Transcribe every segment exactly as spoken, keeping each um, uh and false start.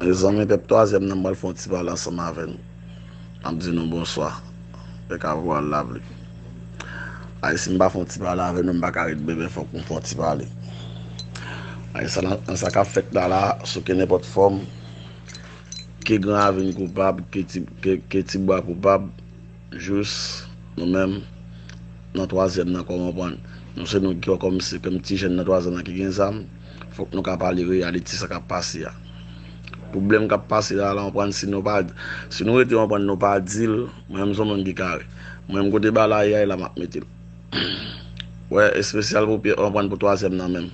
Mezanmi, pèp twazyèm nan, m pral fè yon ti pale ansanm avè nou. M ap di nou bonswa. Pèk avwa lavli. Ay, si m pa fè yon ti pale avè nou, m pa ka ret, bebe, fòk m fè yon ti pale. Ay, sa, nan sa k ap fèt la, la, sou kenenpòt fòm, ke Gran Ravin koupab, ke Ti, ke, ke Tibwa koupab, jis nou menm, nan twazyèm nan, kòm w konprann. Nou se nou ki, kòm se, kòm ti jèn nan twazyèm nan ki gen zam, fòk nou ka pale reyalite sa k ap pase a. Pwoblèm k ap pase la, la, w konprann, si nou pa, si nou rete, w konprann, nou pa di l, mwen menm se yon moun ki kare. Mwen menm kote bagay la ye a, e la m ap mete l. Wè, espesyal pou Pyè, w konprann, pou twazyèm nan menm.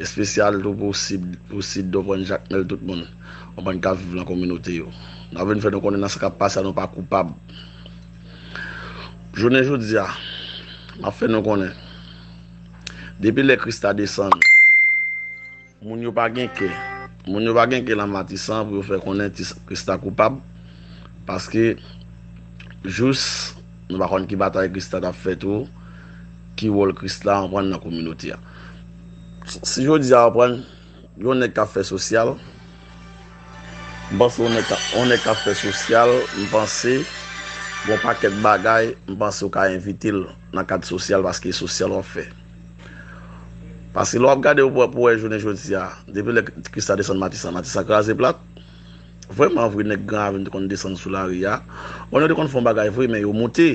Espesyal tou pou Sid, pou Sid, w konprann, Jakmèl, tout moun, w konprann, k ap viv nan kominote yo. N ap vin fè nou konnen nan sa k ap pase a, nou pa koupab. Jounen jodi a, m ap fè nou konnen, depi lè Krista desann, moun yo pa gen kè. Moun yo pa gen kè nan Matisan pou yo fè konnen ti, Krista koupab, paske jis nou pa konn ki batay Krista t ap fè tou, ki wòl Krista, w konprann, nan kominote a. Si jodi a, w konprann, yon nèg k ap fè sosyal, m panse yon nèg k ap, yon nèg k ap fè sosyal, m panse gon pakèt bagay, m panse w ka envite l nan kad sosyal, paske e sosyal w ap fè. Paske lè w ap gade, w pou, pou wè jounen jodi a, depi lè Krista desann Matisan, Matisan kraze plat. Vrèman vre, nèg Gran Ravin te konn desann sou lari a. Bon, yo te konn fè yon bagay vre, men yo moute.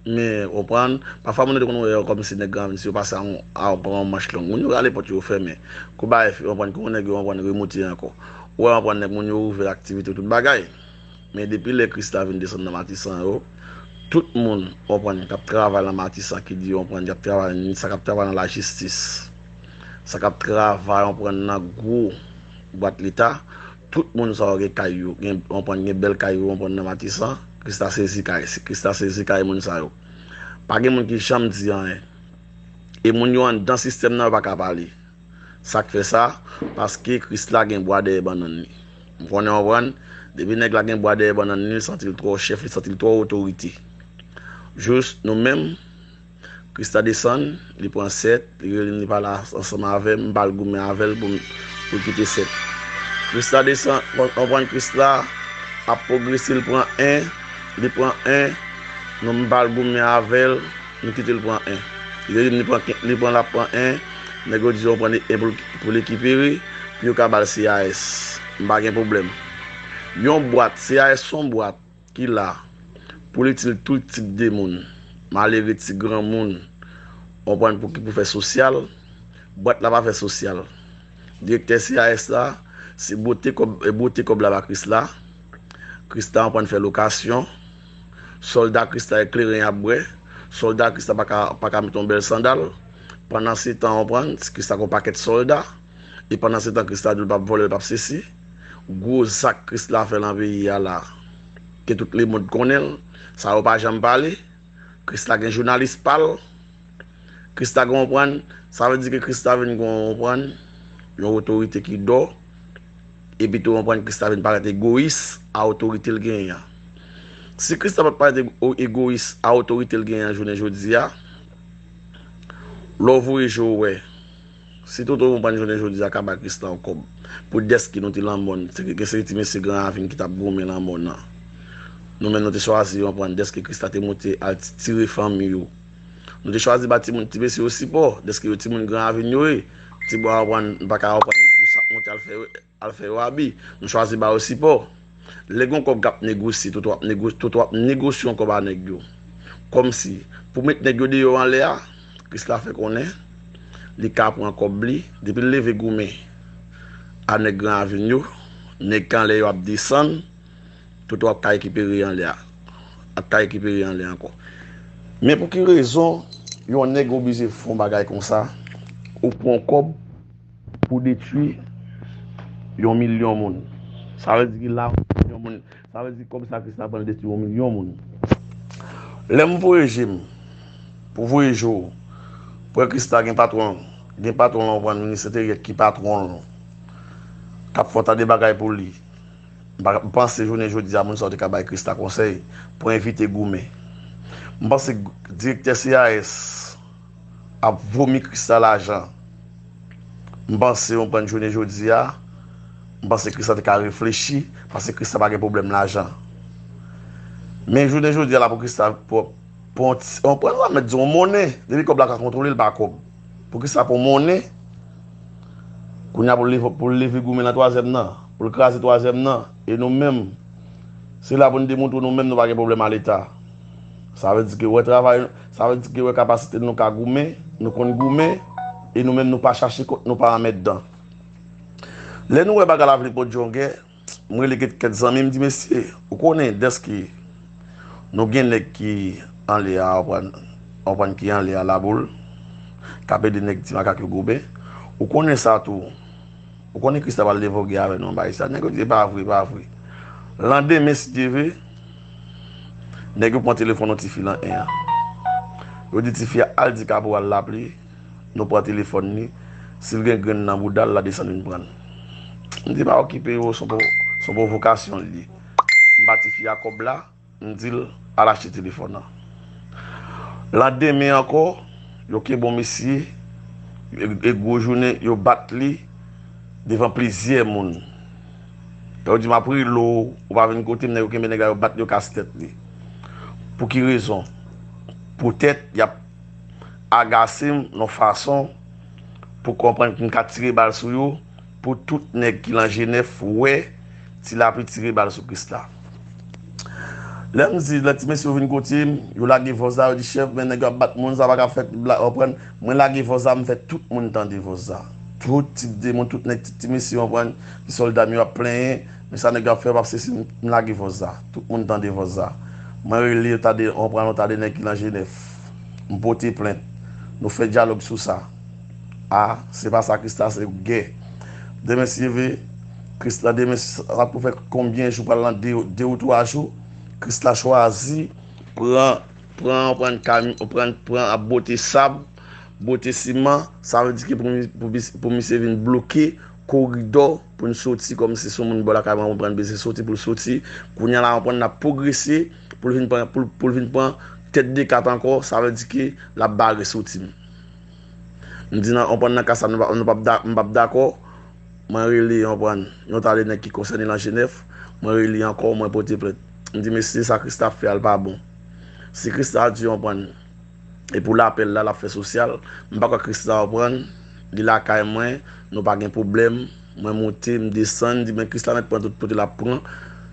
Men, w konprann, pafwa moun yo te konn wè yo kòmsi nèg Gran Ravin, si yo pase a yon, a yon, pran yon manch long, moun yo rale pòt yo, yo fèmen. Kou bagay, w konprann, kou nèg yo, w konprann, remoute ankò. Ou wè, w konprann, nèg moun yo ouvè aktivite, tout bagay. Men depi lè Krista vin desann nan Matisan yo, tout moun, w konprann, k ap travay nan Matisan, ki di, w konprann, y ap travay, sa k ap travay nan lajistis, sa k ap travay, w konprann, nan gwo bwat Leta, tout moun sa yo gen kay yo, gen, w konprann, gen bèl kay yo, w konprann, nan Matisan, Krista sezi kay, Krista sezi kay moun sa yo. Pa gen moun ki janm di anyen. E moun yo anndan sistèm nan, yo pa ka pale. Sa k fè sa? Paske Krista gen bwa dèyè bannann li. M konnen, w konprann, depi nèg la gen bwa dèyè bannann li, li santi l twò chèf, li santi l twò otorite. Jis nou menm, Krista desann, li pran sèt, li rele m, li pale ansanm avè m, m pa al goumen avè l pou m, pou l kite sèt. Krista desann, w konprann, Krista ap pwogrese, li pran en, li pran en, nou, m pa al goumen avè l, m kite l pran en. Li rele m, li pran, li pran, l ap pran en, nèg yo di yo pran en pou, pou rekipere, pou yo ka ba l C A S. M pa gen pwoblèm. Yon bwat, C A S se yon bwat ki la pou l itil tout tip de moun, malere, ti granmoun, w konprann, pou ki, pou fè sosyal, bwat la pa fè sosyal. Direktè C A S la, se bwote kòb, e bwote kòb la ba Krista. Krista, w konprann, fè lokasyon. Sòlda Krista, e kleren y ap bwè. Sòlda Krista pa ka, pa ka met yon bèl sandal. Pandansetan, w konprann, Krista gen yon pakèt sòlda. E pandansetan, Krista di l p ap vòlè, l p ap sesi. Gwo zak Krista fè nan peyi a la, ke tout lemonn konnen l, sa yo pa janm pale. Krista gen jounalis pa l. Krista gen, w konprann, sa vle di ke Krista vin gen, w konprann, yon otorite ki dò. Epi tou, w konprann, Krista vin parèt egoyis a otorite l genyen an. Si Krista pa t parèt ego-, egoyis a otorite l genyen an jounen jodi a, lè w voye je w wè, si Toto, w konprann, jounen jodi a ka bay Krista yon kòb pou dèske nou te lanmòn, se ke se ti mesye Gran Ravin ki t ap goumen lanmòn nan. Nou menm, nou te chwazi, w konprann, dèske Krista te moute al ti-, tire fanmi yo. Nou te chwazi ba timoun, ti mesye yo sipò, dèske yo timoun Gran Ravin yo ye. Ti bwa, w konprann, m pa ka, w konprann, yo sa monte al fè, al fè yo abi. Nou chwazi ba yo sipò. Lè gen yon kòb k ap negosye, Toto ap negosye, Toto ap negosye yon kòb a nèg yo. Kòmsi, pou met nèg yo deyò anlè a, Krista fè konnen li ka pran kòb li, depi l leve goumen a nèg Gran Ravin yo, nèg k anlè yo ap desann, Toto ap ka rekipere anlè a. Ap ka rekipere anlè ankò. Men pou ki rezon yon nèg oblije fè yon bagay konsa, ou pran yon kòb pou detwi yon milyon moun? Sa vle di ki la, yon milyon moun, sa vle di kòb sa Krista pran detwi yon milyon moun. Lè m voye je m pou voye je w, pou wè Krista gen patwon, gen patwon l, w konprann, minis enteryè ki patwon l, k ap fè yon ta de bagay pou li. M pa, m panse jounen jodi a, moun sa yo te ka bay Krista konsèy pou evite goumen. M panse direktè C A S ap vomi Krista lajan. M panse, w konprann, jounen jodi a, M panse Kristan te ka reflechi, paske Kristan pa gen pwoblèm lajan. Men jounen jodi a la pou Kristan, pou, pou yon ti, yon pran sa mèt di yon monnen, depi kòb la ka kontwole l pa kòb. Pou Kristan pou monnen, kounye a pou l leve, pou l leve goumen nan twazyèm nan, pou l kraze twazyèm nan, e nou menm, se la pou n demontre nou menm nou pa gen pwoblèm a Leta. Sa vle di ke wè travay, sa vle di ke wè kapasite nou ka goumen, nou konn goumen, e nou menm nou pa chache kont, nou pa anmètdan. Lè nou wè bagay la vle pran djongè, mwen rele kèk, kèk zanmi, m di, mesye, ou konnen dèske nou gen nèg ki anlè a, ou konprann, ou konprann ki anlè a laboul, k ap ede nèg ti makak yo gobe. Ou konnen sa tou. Ou konnen Kristan pral devoge avè nou anba sa. Nèg yo di, e pa vre, e pa vre. Landemen, si Dye vle, nèg yo pran telefòn yon tifi lan en an. Yo di tifi a, al di kaporal la ap li, nou pran telefòn li, si l gen grenn nan bouda l, l a desann vin pran l. M di, pa okipe yo, se yon pwo-, se yon pwovokasyon l ye. M ba tifi a kòb la, m di l, al achte telefòn nan. Landemen ankò, yo kenbe yon mesye, e, e gwo jounen, yo bat li devan plizyè moun. Lè yo di m ap rele w, ou pa vin kote m, nèg yo kenbe nèg la, yo bat li, yo kase tèt li. Pou ki rezon? Poutèt y ap agase m yon fason pou konprann ki m ka tire bal sou yo, pou tout nèg ki lan Jenèf wè Ti Lapli tire bal sou Krisla. Lè m di, lè ti mesye yo vin kote m, yo lage vòz la, yo di, chèf, men nèg yo ap bat moun, sa pa ka fèt, bla, w konprann? Mwen lage vòz la, m fè tout moun tande vòz la. Tout tip de moun, tout nèg, ti, ti mesye, w konprann? Ti sòlda m yo ap plenyen, men sa nèg yo ap fè, p ap sesi, m lage vòz la. Tout moun tande vòz la. Mwen rele, yo tande, w konprann, yo tande nèg ki lan Jenèf. M pote plent. Nou fè dyalòg sou sa. A, se pa sa Krisla, se gè. Demen si Dye vle, Krisla, demen sa pou fè konbyen jou, pral nan de, de ou twa jou, Krisla chwazi pran, pran, pran kami-, pran, pran ap bote sab, bote siman, sa vle di ke pou, pou, pou misye vin bloke koridò pou n soti, kòmsi se yon moun bò lakay mwen, pran bezwen soti pou l soti. Kounye a la, w konprann, n ap pwogrese pou l vin pran, pou, pou l vin pran tèt de kat ankò, sa vle di ke l ap bare soti m. M di nan, w konprann, nan ka sa, nou p ap, nou p ap da-, m p ap dakò. Mwen rele, w konprann, yon ta de nèg ki konsène lan Jenèf, mwen rele ankò, mwen pote plent. M di, mesye, sa Krisla ap fè a, l pa bon. Si Krisla di, w konprann, e pou lapèl la, l ap fè sosyal, m pa kwè Krisla, w konprann, li lakay mwen, nou pa gen pwoblèm, mwen moute, m desann, di, men Krisla mèt pran tout kote l ap pran.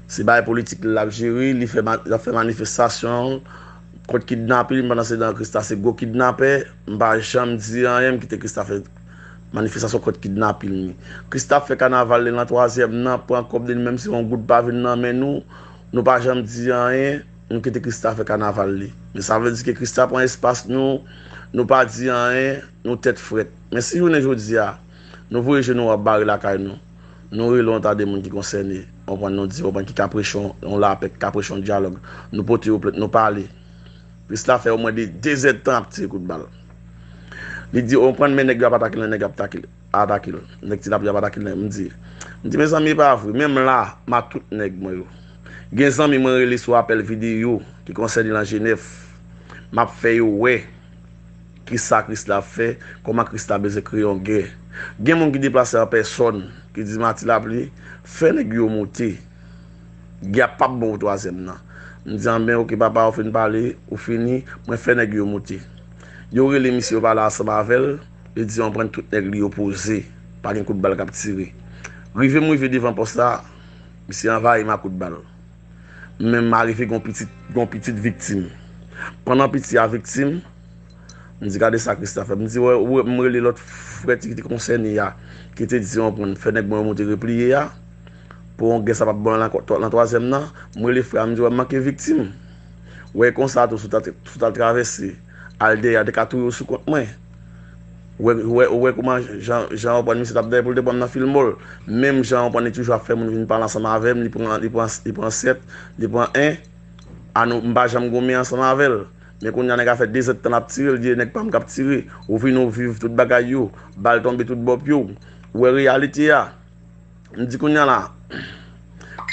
Se bagay politik li l ap jere, li fè ma-, l ap fè manifestasyon, kont kidnapin, pandan se tan Krisla se gwo kidnapè, m pa janm di anyen, m kite Krisla fè manifestasyon kont kidnapin li. Krisla ap fè kanaval li lan twazyèm nan, pran kòb li, li menm si yon goud pa vin nan men nou, nou pa janm di anyen, nou kite Krisla fè kanaval li. Men sa vle di ke Krisla pran espas nou, nou pa di anyen, nou tèt frèt. Men si jounen jodi a, nou voye je nou ap bare lakay nou, nou rele yon ta de moun ki konsène, w konprann, nou di, w konprann, ki ka preche yon, yon lapè, ki ka preche yon dyalòg, nou pote yo plent, nou pale. Krisla fè omwen de, de zèdtan ap tire kout bal. Li di, w konprann, men nèg yo ap atake l, nèg yo ap atake l, atake l. Nèg Ti Lapli ap atake l, m di. M di, mezanmi, e pa vre. Menm la, m ak tout nèg mwen yo. Gen zanmi mwen rele sou apèl videyo ki konsène lan Jenèf. M ap fè yo wè kisa Krisla ap fè, kòman Krisla bezwen kreye yon gè. Gen moun ki deplase an pèsòn, ki di, Mati Lapli, fè nèg yo moute. Gè a p ap bon pou twazyèm nan. M di, anben, oke, papa, ou fin pale, ou fini, mwen fè nèg yo moute. Yo rele misye, yo pale ansanm avè l, li di, w konprann, tout nèg li yo poze, pa gen kout bal k ap tire. Rive m rive devan pòs la, misye anvayi m ak kout bal. M menm m arive gen yon pitit, gen yon pitit viktim. Pandan piti a viktim, m di, gade sa Krisla fè. M di, wè, wè, m rele lòt frè ki te konsène a, ki te di, w konprann, fè nèg mwen yo moute repliye a, pou yon gè sa p ap bon lan, lan twazyèm nan. M rele frè a, m di, wè, m manke viktim. Wè, konsa tou, si w ta, si w t al travèse, al dèyè, te ka touye w sou kont mwen. Ou wè, ou wè, ou wè kòman jan, jan w konprann misye t ap dèyè pou l te pran m nan filme l. Menm jan w konprann li toujou ap fè moun vin pale ansanm avè m, li pran, li pran, li pran sèt, li pran en. A nou, m pa janm goumen ansanm avè l. Men kounye a nèg la fè de zèdtan l ap tire, l di e nèg pa m k ap tire. Ou vini, ou viv tout bagay yo, bal tonbe tout bò pye w. Ou wè reyalite a. M di kounye a la,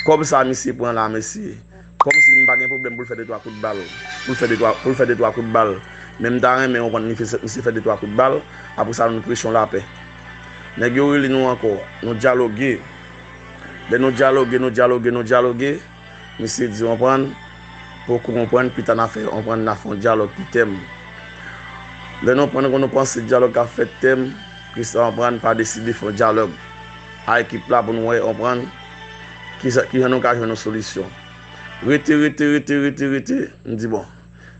kòb sa misye pran la, mesye, kòmsi m pa gen pwoblèm pou l fè de twa kout bal, pou l fè de twa, pou l fè de twa kout bal. Men m ta renmen w konprann li fè, misye fè de twa kout bal, apre sa nou preche yon lapè. Nèg yo rele nou ankò, nou dyaloge. Lè nou dyaloge, nou dyaloge, nou dyaloge, misye di, konprann, poko konprann, pita n a fè, konprann, n a fè yon dyalòg ki tèm. Lè nou konprann, nou panse dyalòg ka fèt tèm, Christa, konprann, pa deside fè yon dyalòg a ekip la pou nou wè, konprann, ki sa, ki jan nou ka jwenn yon solisyon. Rete, rete, rete, rete, rete, m di, bon,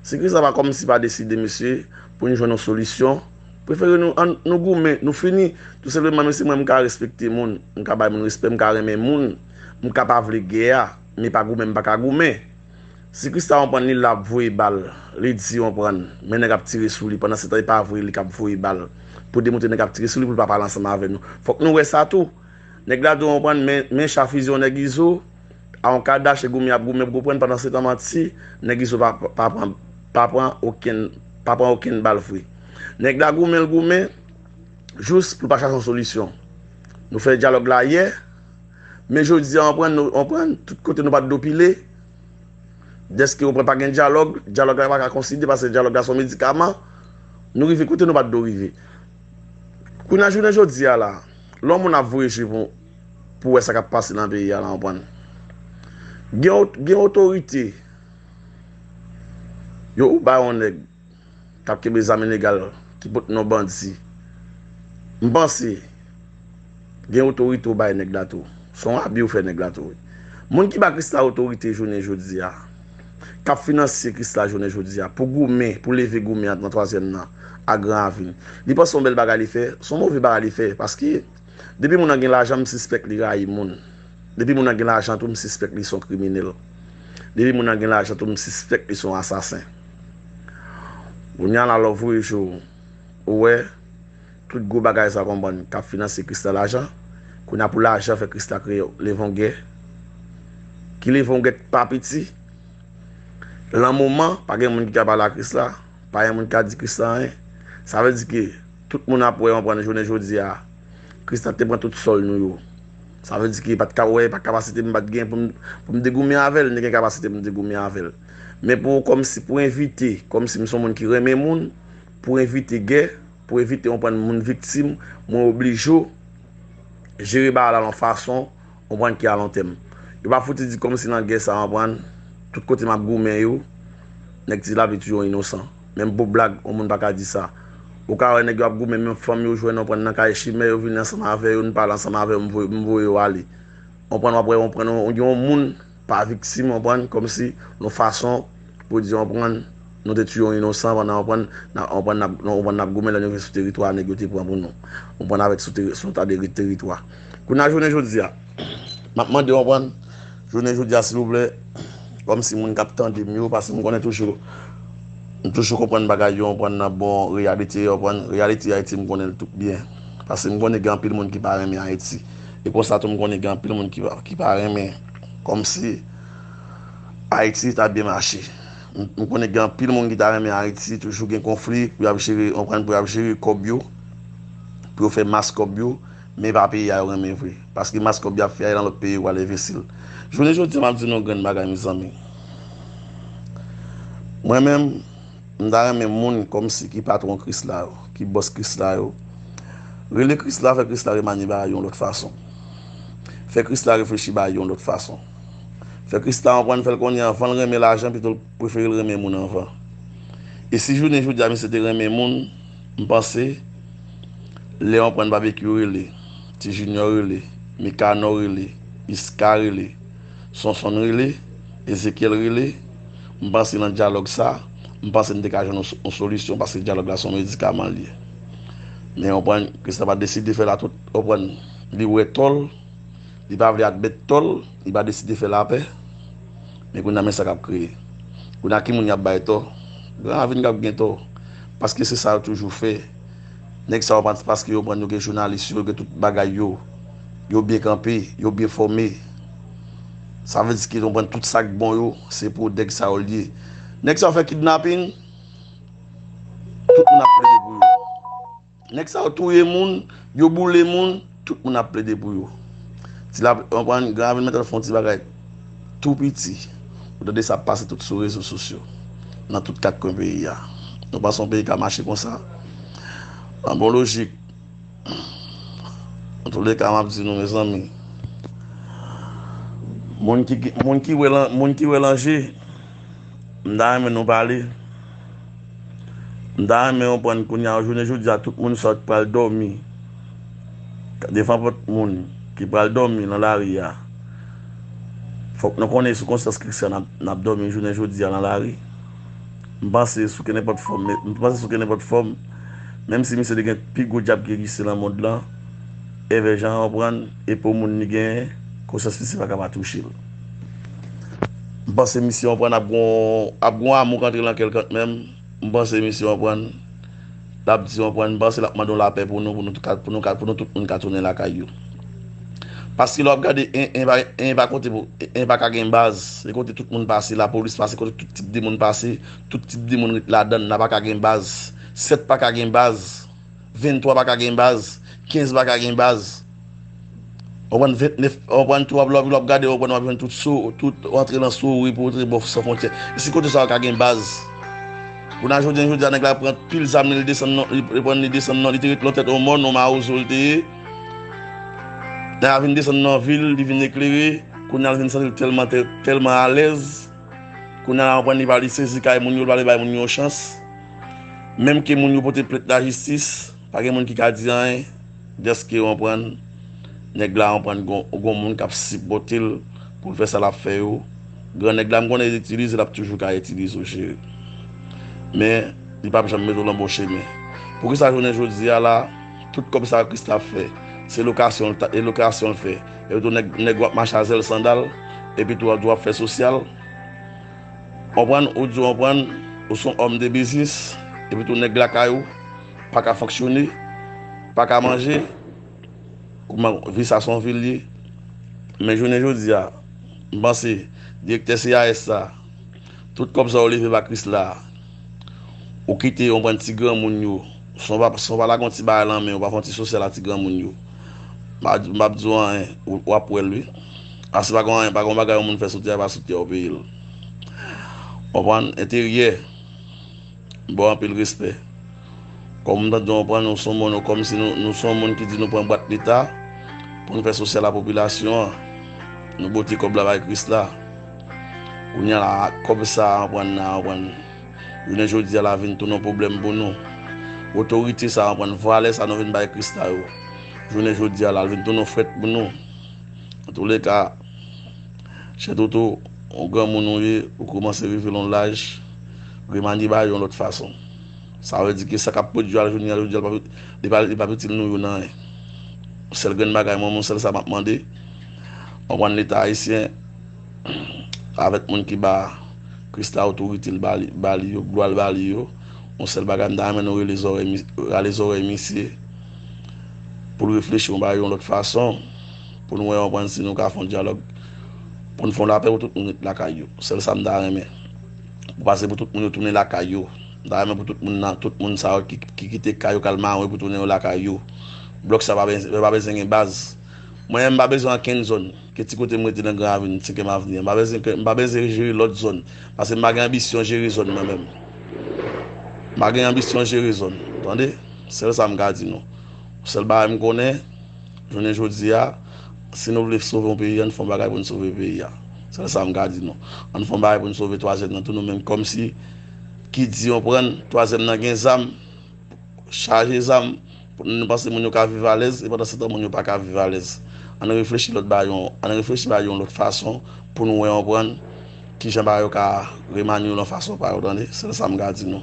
si Christa pa kòmsi pa deside, mesye, pou nou jwenn yon solisyon, prefere nou, ann, nou goumen, nou fini. Tou senpleman, mesye, mwen, m ka respekte moun, m ka bay moun respè, m ka renmen moun, m ka pa vle gè a, men pa goumen, m pa ka goumen. Si Christa, konprann, li la ap voye bal, li di, konprann, men nèg ap tire sou li, pandan se tan e pa vre li k ap voye bal, pou demontre nèg ap tire sou li pou l pa pale ansanm avè nou. Fòk nou wè sa tou. Nèg la tou, konprann, men, men cha fize yon nèg Izo, a yon kadache goumen ap goumen pou konprann, pandan se tan manti, nèg Izo pa, pa pran, pa pran okenn, pa pran okenn bal vre. Nèg la goumen, l goumen, jous pou l pa chache yon solisyon. Nou fè dyalòg la yè, men jodi a, konprann, nou, konprann, tout kote nou pa t do pile, dèske, konprann, pa gen dyalòg, dyalòg la pa ka konsidere, paske dyalòg la se yon medikaman, nou rive kote nou pa t do rive. Kounye a jounen jodi a la, lè yon moun ap voye je pou, pou wè sa k ap pase nan peyi a la, konprann. Gen, gen otorite, yo ou bay yon nèg k ap kenbe zam ilegal, ki pote non bandi. M panse, gen otorite ou bay nèg la tou. Se yon abi ou fè nèg la tou, wi. Moun ki ba Christa otorite jounen jodi a, k ap finanse Christa jounen jodi a, pou goumen, pou leve goumen an nan twazyèm nan, a Gran Ravin. Li panse yon bèl bagay li fè, se yon move bagay li fè, paske depi moun nan gen lajan, m sispèk li rayi moun. Depi moun nan gen lajan tou, m sispèk li se yon kriminèl. Depi moun nan gen lajan tou, m sispèk li se yon asasen. Kounye a la, lè w voye je w, ou wè, tout gwo bagay sa, konprann, k ap finanse Christa lajan. Kounye a pou lajan fè Christa kreye leve yon gè. Ki leve yon gè pa piti. Lan moman, pa gen moun ki ka pale a Christa, pa gen moun ki ka di Christa anyen. Sa vle di ke tout moun ap wè, konprann, jounen jodi a, Christa te pran tout sòl nou yo. Sa vle di ke pa t ka wè, pa kapasite m pa t gen pou m, pou m te goumen avè l, m te gen kapasite pou m te goumen avè l. Men pou, kòmsi pou evite, kòmsi m se yon moun ki renmen moun, pou evite gè, pou evite, konprann, moun viktim, mwen oblije w jere bagay la yon fason, konprann, ki a lon tèm. Yo pa fouti di kòmsi nan gè sa, konprann, tout kote m ap goumen yo, nèg ti lapli touye yon inosan. Menm pou blag, yon moun pa ka di sa. Ou ka wè nèg yo ap goumen, menm fanm yo jwenn, konprann, nan kay chimè, yo vin ansanm avè yo, nou pale ansanm avè yo, m voye, m voye yo ale. Konprann, w ap wè, konprann, yon, yon moun pa viktim, konprann, kòmsi yon fason pou di, konprann, nou te tiye yon inosan pandan, konprann, n ap, konprann, n ap, konprann, n ap goumen lè nou rive sou teritwa nèg yo te pran pou nou. Konprann, avèk sou teri-, sou ta de teritwa. Kounye a jounen jodi a, m ap mande, konprann, jounen jodi a, silvouplè, kòmsi moun k ap tande m yo, paske m konnen toujou, m toujou konprann bagay yo, konprann, nan bon reyalite, konprann, reyalite Ayiti, m konnen l tout byen. Paske m konnen gen anpil moun ki pa renmen Ayiti. E konsa tou, m konnen gen anpil moun ki pa, ki pa renmen kòmsi Ayiti ta byen mache. M, m konnen gen anpil moun ki ta renmen Ayiti toujou gen konfli pou y ap jere, konprann, pou y ap jere kòb yo, pou yo fè mas kòb yo, men pa peyi a yo renmen vre. Paske mas kòb y ap fè a, nan lòt peyi yo pral envesti l. Jounen jodi a, m ap di nou yon grenn bagay, mezanmi. Mwen menm, m ta renmen moun kòmsi ki patwon Krisla yo, ki bòs Krisla yo, rele Krisla, fè Krisla remanye bagay yo yon lòt fason. Fè Krisla reflechi bagay yo yon lòt fason. Fè Krisla konprann, fè l konnen anvan l renmen lajan, pito l prefere l renmen moun anvan. E si jounen jodi a misye te renmen moun, m panse, lè w pran Babekyou rele, Ti Junior rele, Mikano rele, Iska rele, Sonson rele, Ezekyèl rele, m panse nan dyalòg sa, m panse n te ka jwenn yon, yon solisyon, paske dyalòg la se yon medikaman l ye. Men w konprann, Krisla pa deside fè l a tout, w konprann, li wè tò l, li pa vle admèt tò l, li pa deside fè lapè. Men kounye a, men sa k ap kreye. Kounye a, ki moun y ap bay tò? Gran Ravin k ap gen tò. Paske se sa yo toujou fè. Nèg sa yo pa, paske yo pran, yo gen jounalis yo, yo gen tout bagay yo. Yo byen kanpe, yo byen fòme. Sa vle di ke yo pran tout sa k bon yo, se pou nèg sa yo l ye. Nèg sa yo fè kidnaping, tout moun ap plede pou yo. Nèg sa yo touye moun, yo boule moun, tout moun ap plede pou yo. Ti la, w konprann, Gran Ravin mèt al fè yon ti bagay tou piti. Ou tande sa ap pase tout sou rezo sosyo, nan tout kat kwen peyi a. Nou panse yon peyi ka mache konsa? An bon lojik. Antouleka, m ap di nou, mezanmi, Moun ki, moun ki wè lan-, moun ki wè lanje, m ta renmen nou pale. M ta renmen konprann kounye a, jounen jodi a, tout moun sòt pral dòmi. Devan pòt moun ki pral dòmi nan lari a. Fòk nou konnen sou konsyans Christian n ap, n ap dòmi jounen jodi a nan lari. M panse sou kenenpòt fòm, m panse sou kenenpòt fòm, menm si misye te gen pi gwo djab ki egziste nan mond lan, Evè Jan an pran, e pou moun li genyen, konsyans misye pa ka pa touche l. M panse misye an pran ap gon, ap gon amou k antre nan kè l kanmenm. M panse misye an pran, l ap di an pran, m panse l ap mande yon lapè pou nou, pou nou, tout ka, pou nou ka, pou nou tout moun ka tounen lakay yo. Paske lè w ap gade, en, en, pa, en pa konte pou, en pa ka gen baz. E kote tout moun pase, lapolis pase, kote tout tip de moun pase, tout tip de moun ret ladan l, la pa ka gen baz. Sèt pa ka gen baz. Venntwa pa ka gen baz. Kenz pa ka gen baz. Ou konprann, ventnèf, ou konprann, tou w ap, lè w ap gade, ou konprann, w ap jwenn tout so, tout antre lan Sori pou antre bò San Fwontyè. E si kote sa yo ka gen baz? Kounye a, jodi a, jodi a, nèg la pran pil zam li, li desann nan, li, li pran, li desann nan, li te ret nan tèt yon mòn, yon mawozo li te ye. Nèg la vin desann nan vil, li vin eklere. Kounye a, l vin santi l tèlman, tè-, tèlman alèz. Kounye a, w konprann, li pa, li sezi kay moun yo, li pa vle bay moun yo chans. Menm ke moun yo pote plent lajistis, pa gen moun ki ka di anyen. Dèske w konprann, nèg la w konprann gon, gon moun k ap sipòte l pou l fè sa l ap fè yo. Gran nèg la, m konnen l itilize, l ap toujou ka itilize w, cheri. Men, li p ap janm mete w nan bon chemen. Poukisa jounen jodi a la, tout kòb sa yo Christa ap fè, se lokasyon l ta, e lokasyon l fè. Epi tou nèg, nèg w ap mache a zèl sandal, epi tou w ap, tou w ap fè sosyal. Konprann, ou di w konprann, ou se yon òm de biznis, epi tou nèg lakay ou pa ka fonksyone, pa ka manje, kouman vi sa se yon vi l ye. Men jounen jodi a, m panse, direktè C A S la, tout kòb sa yo leve ba Chrisla, ou kite, ou pran ti granmoun yo, si w pa, si w pa lage yon ti bagay nan men, ou pa fè yon ti sosyal a ti granmoun yo, m pa, m p ap di w anyen, ou, w ap wè l wi. Asi pa gen anyen, pa gen yon bagay yon moun fè sou tè a, pa sou tè a w peye l. Konprann? Enteryè. Ba w anpil respè. Kòm m tande w pran nou se yon moun, kòmsi nou, nou se yon moun ki di nou pran bwat leta pou nou fè sosyal a popilasyon an. Nou bote kòb la bay Chrisla. Kounye a la, kòb sa a pran nan, pran. Jounen jodi a la vin tounen yon pwoblèm pou nou. Otorite sa a pran, valè sa nou vin bay Chrisla yo. Jounen jodi a la, l vin tounen yon frèt pou nou. Antouleka, Chè Toto, yon granmoun ou ye, ou kòmanse rive nan laj, remanye bagay yo yon lòt fason. Sa vle di ke sa k ap pwodui a jounen jodi a, li p ap, li p ap, li p ap itil nou yo nan anyen. Sèl grenn bagay mwen, mwen sèl sa m ap mande, w konprann, Leta ayisyen, avèk moun ki ba Chrisla otorite l ba li, ba li yo, glwa l ba li yo, yon sèl bagay m ta renmen nou rele zòrèy mi-, rale zòrèy misye, pou l reflechi yon bagay yon lòt fason, pou nou wè, w konprann, si nou ka fè yon dyalòg, pou n fè yon lapè pou tout moun ret lakay yo. Sèl sa m ta renmen. Pou pase pou tout moun yo tounen lakay yo. M ta renmen pou tout moun nan, tout moun sa yo ki, ki kite kay yo k al mawe pou tounen yo lakay yo. Blòk sa pa bezwen, pa bezwen gen baz. Mwen menm m pa bezwen ankenn zòn. Ke ti kote m rete nan Gran Ravin, Senkyèm Avni an, m pa bezwen ke, m pa bezwen jere lòt zòn. Paske m pa gen anbisyon jere zòn mwen menm. M pa gen anbisyon jere zòn. Tande? Sèl sa m ka di nou. Sèl bagay m konnen, jounen jodi a, si nou vle sove yon peyi, ann fè yon bagay pou n sove peyi a. Sèl sa m ka di nou. Ann fè yon bagay pou n sove twazyèm nan tou nou menm. Kòmsi ki di yon pran twazyèm nan gen zam, chaje zam, pou nou panse moun yo ka viv alèz, e pandan se tan moun yo pa ka viv alèz. Ann reflechi lòt bagay yon, ann reflechi bagay yon lòt fason pou nou wè yon pran kijan bagay yo ka remanye yon lòt fason pa yo, tande? Sèl sa m ka di nou.